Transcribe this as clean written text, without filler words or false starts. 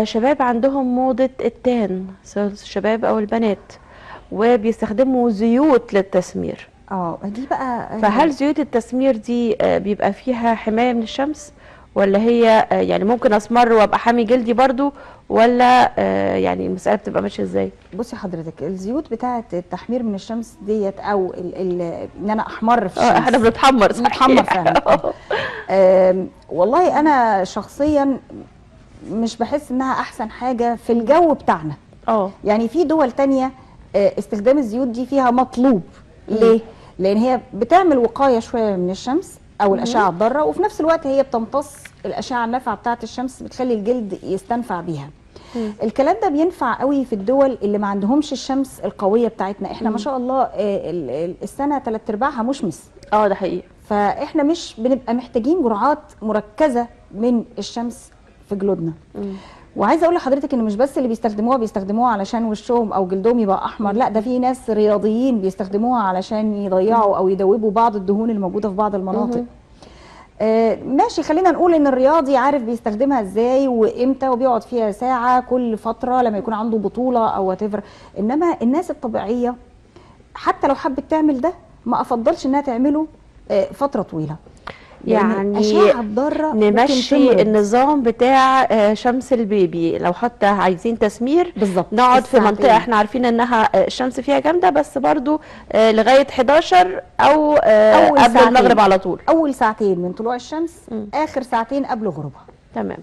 شباب عندهم موضة ال tan، سواء الشباب أو البنات، وبيستخدموا زيوت للتسمير. دي بقى، فهل زيوت التسمير دي بيبقى فيها حماية من الشمس، ولا هي يعني ممكن اسمر وابقى حامي جلدي برضو، ولا يعني المسألة بتبقى ماشية ازاي؟ بصي حضرتك، الزيوت بتاعه التحمير من الشمس ديت، او ان انا احمر في الشمس، احنا بنتحمر صحيح، بنتحمر فعلا. والله انا شخصيا مش بحس انها احسن حاجة في الجو بتاعنا. يعني في دول تانية استخدام الزيوت دي فيها مطلوب. ليه؟ لان هي بتعمل وقاية شوية من الشمس او الاشعة الضارة، وفي نفس الوقت هي بتمتص الاشعة النافعة بتاعه الشمس، بتخلي الجلد يستنفع بيها. الكلام ده بينفع قوي في الدول اللي ما عندهمش الشمس القوية بتاعتنا. احنا ما شاء الله السنة 3/4 مشمس. ده حقيقي. فاحنا مش بنبقى محتاجين جرعات مركزه من الشمس في جلودنا. وعايزه اقول لحضرتك ان مش بس اللي بيستخدموها بيستخدموها علشان وشهم او جلدهم يبقى احمر، لا ده في ناس رياضيين بيستخدموها علشان يضيعوا او يدوبوا بعض الدهون الموجودة في بعض المناطق. ماشي، خلينا نقول ان الرياضي عارف بيستخدمها ازاي وامتى، وبيقعد فيها ساعة كل فترة لما يكون عنده بطوله او whatever. انما الناس الطبيعية حتى لو حبت تعمل ده ما افضلش انها تعمله فترة طويلة. يعني نمشي النظام بتاع شمس البيبي، لو حتى عايزين تسمير بالظبط نقعد في منطقة احنا عارفين انها الشمس فيها جامدة، بس برضو لغاية 11 او قبل المغرب على طول. اول ساعتين من طلوع الشمس، اخر ساعتين قبل غروبها. تمام.